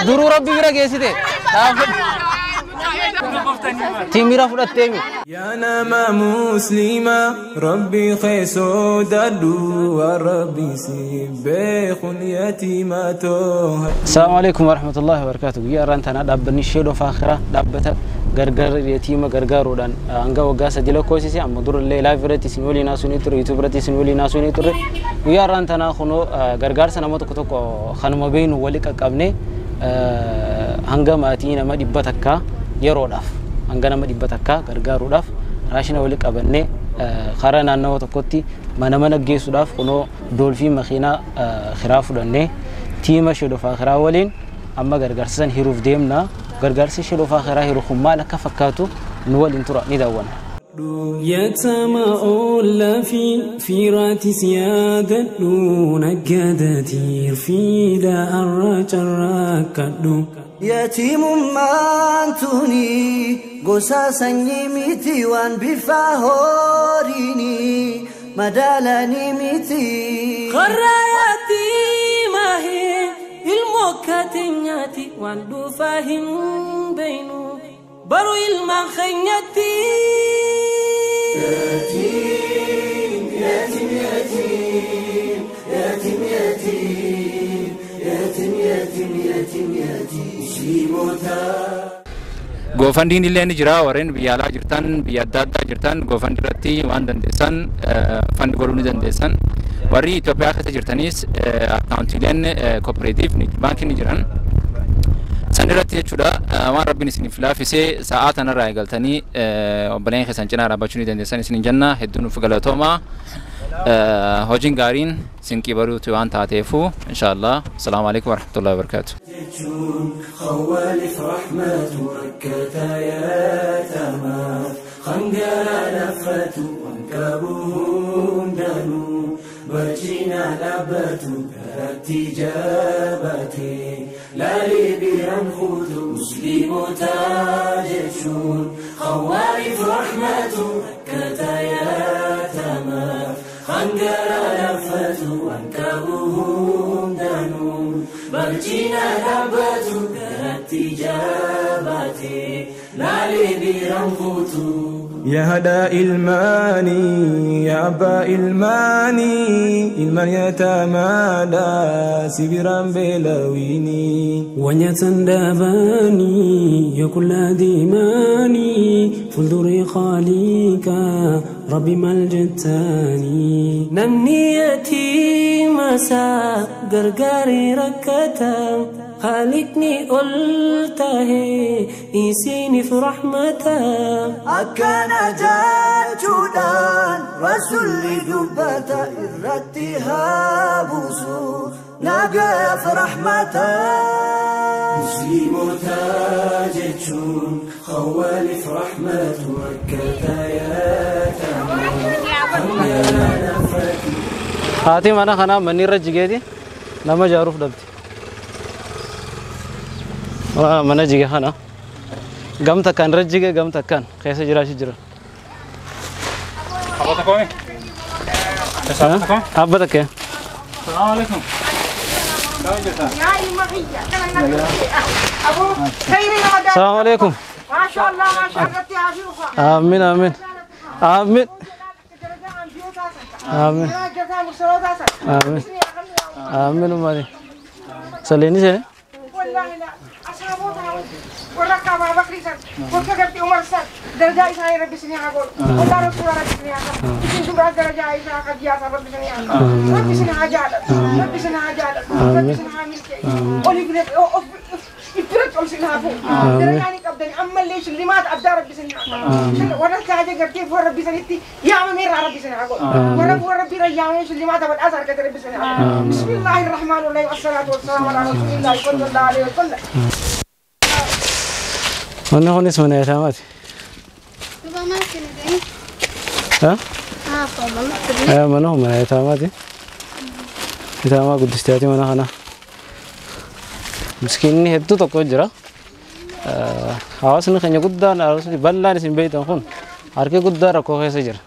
Duruu rabbi bira geessite. Timira fudhatteemi. Yaa nama musliima rabbi keessoo dadhu rabbi si beekun yatiima tooha. Assalamu alaikum warahmatullahi wabarakatuh. Guyyaa har'aan tanaa dhaabbanni Shade of Akhira dhaabbata gargaara yatiima gargaaruudhaan hanga waggaa 3 lakkoofsise amma durallee live irratti isin waliin haasuu ture, YouTube irratti isin waliin haasuu ture. Guyyaa har'aan tanaa kunoo gargaarsa nama tokko tokko kanuma beeknu wali qaqqabne hanga maatii nama 100 yeroodhaaf hanga nama 100 gargaaruudhaaf raashina wali qabannee karaa naannawa tokkotti mana mana geessuudhaaf kunoo doolfii makiinaa kiraa fudhannee tiima Shade of Akhira waliin amma gargaarsa san hiruuf deemna. Gargaarsi Shade of Akhira hiru kun maal akka fakkaatu nu waliin tura ni daawwanna. يتما أولا في فيرات سيادة نجدتي في دار الركد يتيم مانتوني قصاصا يميتي وان بفاهوريني مدالاني ميتي خراياتي ما هي الموكاتينياتي وان دفاهم بينو برو المخنياتي يتيم يتيم يتيم يتيم يتيم يتيم يتيم يتيم مسلموتا. Goofandiin illee ni jira warreen biyya alaa jirtan biyya adda addaa jirtan goofandi irratti waan dandeessan fandi godhuu ni dandeessan. Warri Itoophiyaa keessa jirtanis akkaawuntiileen kooperaatiif baankii ni jiran. San irratti jechuudha waan rabbiin isiniif laafisee sa'aa tanarraa eegaltanii obboleen keessan cinaa dhaabbachuu ni dandeessan isinin jenna. Hedduu nuuf galatooma. Hojiin gaariin sinqii baruutu waan taateefu inshaallah. Assalaamu alaikum warahmatullahi wabarakatuh. خوالف رحمة ركتا يتامى خنجر لفت وانكبون دانو برجينا لبت كرت جابتي لا لبيران خذ مسلم تاجشون خوالف رحمة ركتا يتامى خنجر لفت وانكبون دانو برجينا لبت كرت جابتي لا لبيران خذ. يا هدا إلماني يا أبا إلماني إلمان يتمادى سبرا بلاويني ونيتندباني يكل ديماني فلدري خاليك ربي ملجتاني نمنيتي مسا غرغري ركتا خالقني قلته إيسيني في رحمته أكان جاجودان رسول دبتا إرتها بوسو نقف رحمته مسلم تاجتون خوالف رحمة ركتا يتامى هاتي مانا خنا مني رجيتي نما جاروف دبتي mana jige kana gam takkaan irra jige gam takkaan keessa jiraachuu jira. Abba tokko mi? Abba takka. Salaamu alaikum. Salaamu alaikum. Aamin aamin. Aamin. Aamin. Aamin. Aamin ummati. Saleeni seene? وركب بكري سن وكبرت عمر سن درجة إسحاق ربي سني عقول والله رسول ربي سني عقول إذن سورة درجة إسحاق قد يا ربي سني عقول ربي سني عجال ربي سني عجال ربي سني عامل كي أولي بنت إفرت أول سني عفو درجة نك أبدا أما ليش اللي ما أبدا ربي سني عقول ورا كاجة قرتي فور ربي سني تي يا أمير ربي سني عقول ورا فور ربي رجع ليش اللي ما أبدا أزهر كده ربي سني عقول بسم الله الرحمن الرحيم والصلاة والسلام على رسول الله صلى الله عليه وسلم. Manni kunis mana yataamaati. Mana kun mana yataamaati. Yataamaa guddistaati mana kana. Miskiinni hedduu tokko jira. Hawaasni keenya guddaan hawaasni bal'aan isin beektan kun harki guddaa rakkoo keessa jira.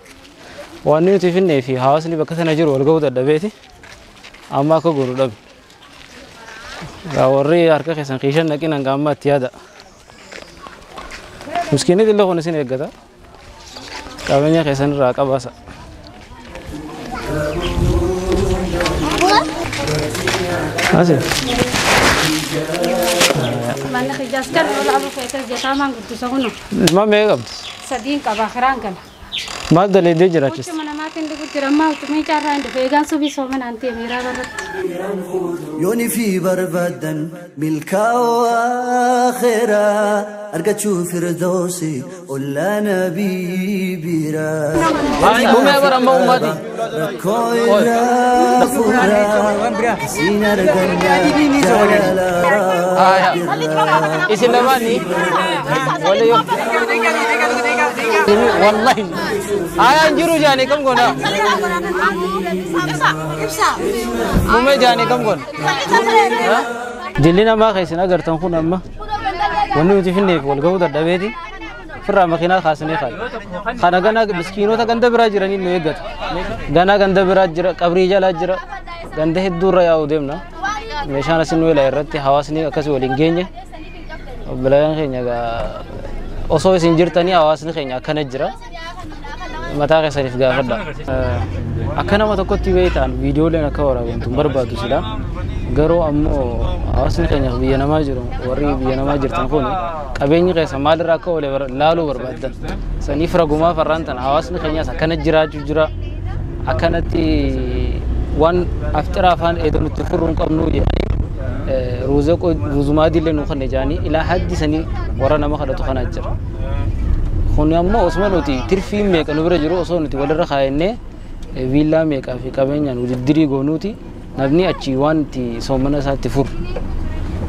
Waan nuti finnee fi hawaasni bakka sana jiru wal ga'uu dadhabeeti amma akka goonu dhabe. Warri harka keessan kiishan naqin hanga ammaatti yaada. Miskiinni illee kun isin eeggata. Qabeenya keessan irraa qabaasa. Asi. Manni xijaas kan ol abu feete jataamaan guddisa kunu. Ilmaan meeqa qabdi? Sadiin qaba akiraan gala. Maal daleedee jiraachiste? Huccuma namaatiin dhiqu jira ammaa huccumii carraa hin dhufe eegaan subii soomanaan ta'e miiraa barratti. Yooni fi barbaadan milkaa'oo akhiraa argachuu firdoosi ollaa nabii biraa. Dhumee bara amma ummati. Rakkoo irraa furaa isin arganna jaalala rabbiirraa. Isin lamaanii wala yoo wallahi ayaan jiru jaani kam gona mume jaani kam gona dilli namaa keessan agartan kun amma wanni nuti finneef wal ga'uu dadhabeeti firraa makiinaa kaasnee kaale kana gana miskiinota ganda biraa jiranii nu eeggatu gana ganda biraa jira qabrii jalaa jira ganda hedduurra yaa'u deemna meeshaan asin nu ilaa irratti hawaasni akkasii waliin geenye obboleeyyan keenya osoo isin jirtanii hawaasni keenya akkana jira mataa keessaniif gaafadha. Akka nama tokkotti beektan viidiyooleen akka waraabamtu hin barbaadu sila garuu ammoo hawaasni keenya biyya namaa jiru warri biyya namaa jirtan kun qabeenyi keessa maalirraa akka oole laaluu barbaaddan saniif ragumaa farraan tana hawaasni keenyas akkana jiraachuu jira akkanatti waan afxiraa afaan eedan nutti furuu hin qabnu jedhanii ruuzumaa dillee nu kanne jedhanii ilaa haddi sanii warra nama kadhatu kana jira. Kun ammoo osuma nuti tirfii meeqa nu bira jiru osoo nuti walirra kaayennee viillaa meeqaa fi qabeenyaan wudiddirii goonuuti namni achi waan itti soomana isaatti furu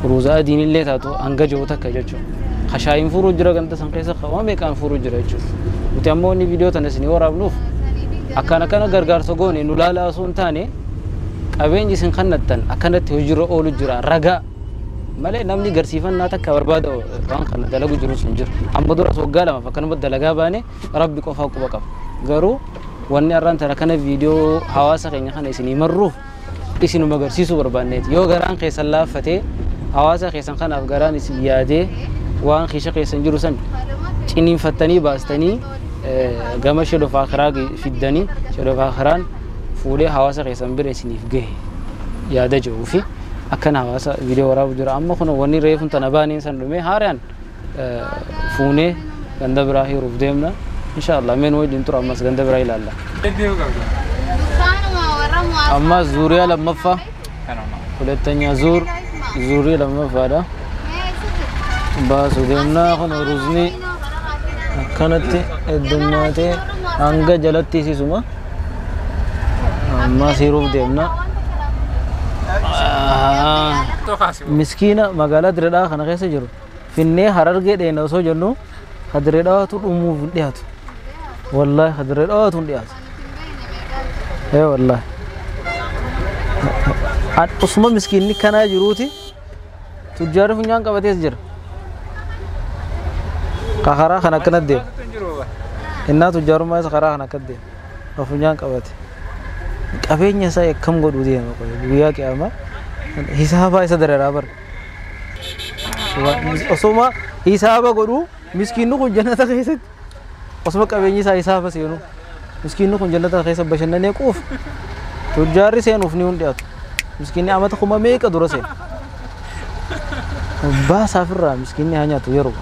ruuza adiin illee taatu hanga jiru takka jechuudha. Kashaayin furuu jira ganda san keessa waan meeqaan furuu jira jechuudha. Nuti ammoo inni viidiyoo tana isinii waraabnuuf akkana akkana gargaarsa goone nu laalaa osoo hin taane qabeenyi isin kannattan akkanatti hojiirra oolu jira ragaa malee namni garsiifannaa takka barbaada waan kana dalagu jirus hin jiru. Amma duras waggaa lamaaf akkanuma dalagaa baane rabbi qofaa quba qaba. Garuu wanni har'aan tana kana viidiyoo hawaasa keenya kana isinii marruuf isinuma agarsiisuu barbaanneeti. Yoo garaan keessan laaffatee hawaasa keessan kanaaf garaan isin yaadee waan kiisha keessan jiru san ciniinfattanii baastanii gama shedoof akiraa fiddanii shedoof akiraan fuudhee hawaasa keessan bira isiniif gahe yaada jiruu fi akkana hawaasa viidiyoo waraabu jira. Amma kun wanni reefuun tana baaniin san dhumee haaraan fuunee ganda biraa hiruuf deemna. Insha Allah meen wajjin tura ammas ganda biraa ilaalla. Amma zuuriyaa lammaffaa ሁለተኛ ዙር ዙሪ lammaffaadha. Baasuu deemna kun ruuzni akkanatti heddummaatee hanga jalatti siisuma. Ammas hiruuf deemna. Miskiina magaalaa Diredhaa kana keessa jiru finnee Harargee dheena osoo jennu ka Diredhaatu dhumuuf hin dhiyaatu. Wallaahi ka Diredhaatu hin dhiyaatu. Ee wallaahi. Osuma miskiinni kanaa jiruuti tujjaarri funyaan qabatees jira. Ka karaa kana akkanatti deema. Innaa tujjaarummaa isa karaa kana akkatti deema. Ka funyaan qabate. Qabeenya isaa akkam godhuu deema guyyaa qiyaamaa hisaabaa isa dararaa bara. Osuma hisaaba godhuu miskiinni kun jannata keessatti osuma qabeenyi isaa hisaaba seenu miskiinni kun jannata keessa bashannanee quufa. Tujjaarri seenuuf ni hin dhiyaatu. Miskiinni amata kuma meeqa dura seena. Baasaaf irraa miskiinni haa nyaatu yeroo.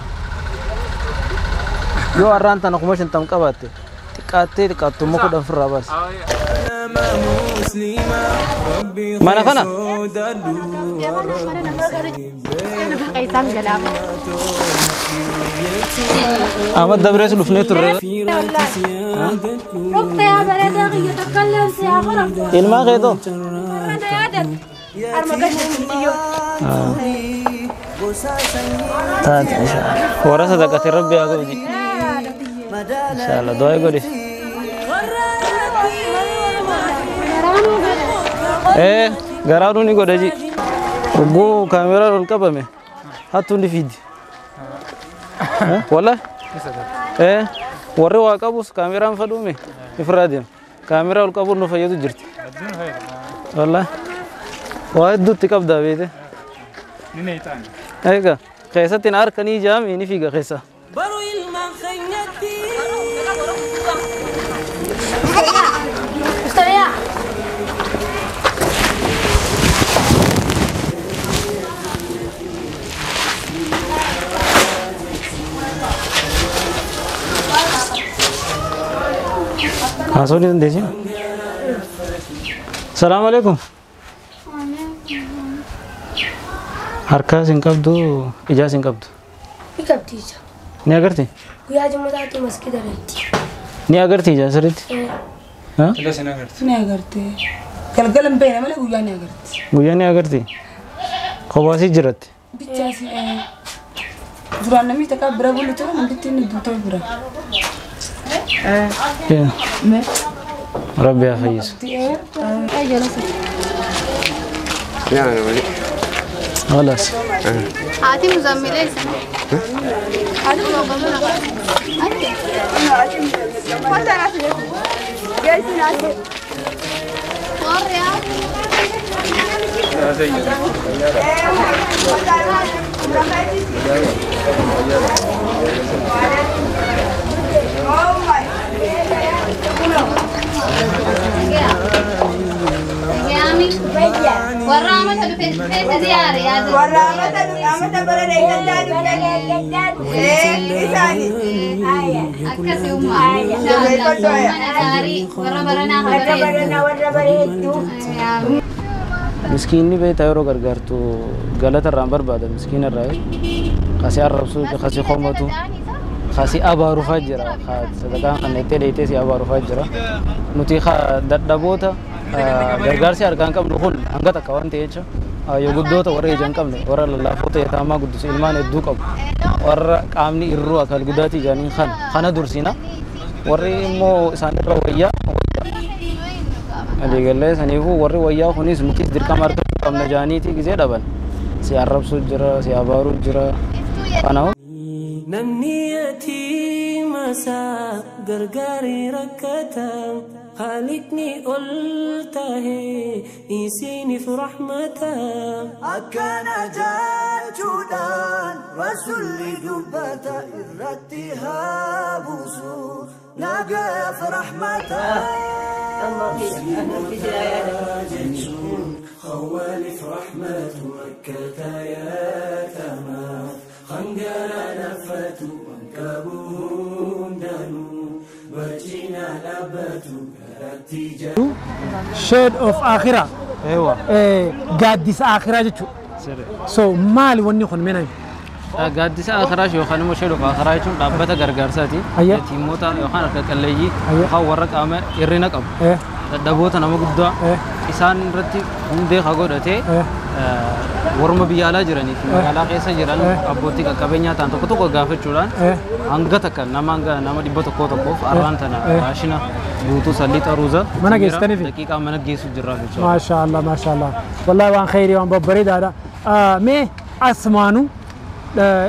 Yoo har'aan tana 50,000 qabaatte xiqqaattee xiqqaattu immoo 10 firraa baasi. Mana kana? Ahmad dabrees dhufnee turre. Ilmaan keetoo? Taate inshallah. Warra sadaqate rabbi haa godhu. Inshallah du'aa godhi. Garaanuu ni godha ji. Ogguu kaameeraan ol qabame hattuu ni fiidi. Wallahi warri waa qabus kaameeraan fadhuume ifirraa deema. Kaameeraa ol qabuun nu fayyadu jirti. Wallahi waa hedduutti qabdaa beete. Ni neeyxaan. Egaa keessatti na harkanii jaami ni fiiga keessa. Haasoo ni dandeessi? Salaamu alaikum. Harkaas hin qabdu, ijaas hin qabdu. Ni qabdi ija. Ni agarti? Guyyaa jimmaataatti maskii dareetti. Ni agarti ija sirriitti? Ija ni agarti. Ni agarti. Galgala hin beekne malee guyyaa ni agarti. Guyyaa ni agarti? Kophaasii jiratti? Bichaas duraan namni takka bira bulu ture namtitti inni duutee bira. Rabbi haa fayyisu. خلاص. هاتي مزملة. هاتي مزملة. Miskiinni beektaa yeroo gargaartu galata irraan barbaada miskiina irraa kasii arrabsu kasii komatu kasii abaarufaa jira sadaqaan kan itti dheeytee si abaarufaa jira nuti dadhaboota gargaarsi harkaan qabnu kun hanga takka waan ta'e jecha yoo guddoota warra ija hin qabne warra lallaafoota yataamaa guddisu ilmaan hedduu qabu warra qaamni irruu akal guddaatii jaaniin kana dursina warri immoo isaanirra wayyaa waliigallee saniifuu warri wayyaa kunis nutis dirqama argachuu qabna jaaniitii gisee dhaban si arrabsuu jira si abaaruu jira kanaaf. Namni yatiima isaa gargaaree rakkata خالقني قلته إنسيني في رحمته أكان جاجودان رسول دبتا إرتها بوسو نجا في رحمته خوالف رحمة مكة يا تمام خنجر نفت وانكبون دانو بجينا لبتو Shade of Akhira. Ewa. Gaaddisa Akhiraa jechuudha. So maali wanni kun mee? Gaaddisa Akhiraa yookaan immoo Shade of Akhiraa jechuun dhaabbata gargaarsaati. Yatiimota yookaan harka qalleeyyii yookaan warra qaama hir'ina qabu. Dadhaboota nama guddaa isaan irratti hundee haa godhatee warma biyya alaa jiranii fi magaalaa keessa jiran abbootii qaqqabeenyaa ta'an tokko tokko gaafachuudhaan hanga takka nama hanga nama 100 tokkoof arraan tana raashina guutuu sallixa ruuza mana geessitaniif daqiiqaa mana geessu jirra jechuudha. Maashaallah maashaallah wallahi waan khayrii waan babbareedaadha. Mee asmaanu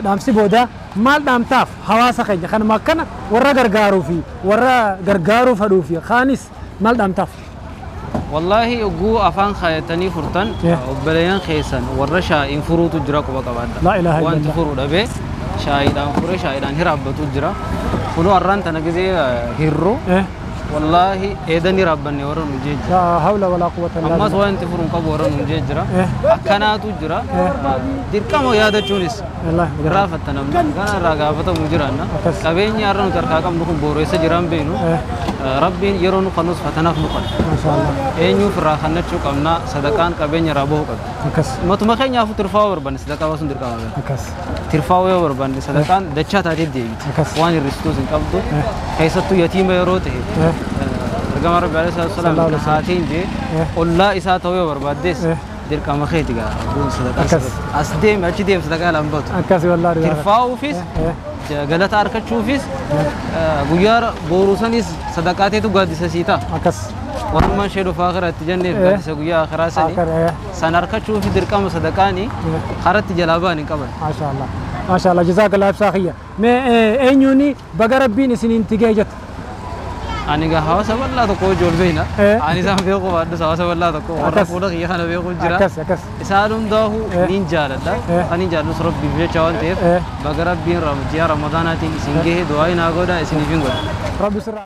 dhaamsi booda maal dhaamtaaf hawaasa keenya kanuma akkana warra gargaaruu fi warra gargaaruu fadhuu fi kaanis maal dhaamtaaf? Wallahi oguu afaan kaayatanii furtan obboleeyyan keessan warra shaa'iin furuutu jira quba qabaadha. Wanti furuu dhabee shaa'iidhaan furee shaa'iidhaan hiraabbatu jira. Kunoo har'aan tana gisee hirroo wallahi eedan hiraabbanne warra nu jee jira. Laa hawla walaa quwwata illaa Ammas wanti furuun qabu warra nu jee jira. Akkanaatu jira. Dirqama yaadachuunis irraa fattanamna. Kana irraa gaafatamu jiraanna. Qabeenyi har'a nuti harkaa qabnu kun booreessa jiraan beenu. Rabbiin yeroo nu kannus fatanaaf nu qaba. Eenyuuf irraa kannachuu qabna sadaqaan qabeenya irraa bahuu qabdi. Matuma keenyaafuu tirfaa yoo barbaanne sadaqaa baasuun dirqama beena. Tirfaa yoo barbaanne sadaqaan dachaa taatee deebiti. Waan hir'istuus hin qabdu. Keessattuu yatiima yeroo ta'e ergama Rabbi alayhi salaatu wasalaam haatiin jee ollaa isaa ta'uu yoo barbaaddes dirqama keeti gaa abbuun sadaqaa as deemi achi deemi sadaqaa lambatu. Tirfaa'uufis galata argachuufis guyyaa boruu sanis sadaqaateetu gaaddisa sii ta'a. Warrummaan Shade of Akhiraa jenneef gaaddisa guyyaa akhiraa sanii san argachuufi dirqama sadaqaanii karatti jalaa ba'an hin qaban. Maashaallah. Maashaallah jazaakallah ibsaa kiyya. Mee eenyuuni baga rabbiin isiniin tigee jettu? Ani egaa hawaasa bal'aa tokko wajji wal beekna. Ani isaan beeku baadhus hawaasa bal'aa tokko warra fuula kiyya kana beeku jira. Akkas akkas. Isaan hundaa'u niin jaaladha. Kan hin jaalladhus Rabbiif jecha waan ta'eef baga Rabbiin ji'a Ramadaanaatiin isin gahe du'aa naa godha isiniif hin godha. Rabbi sirraa.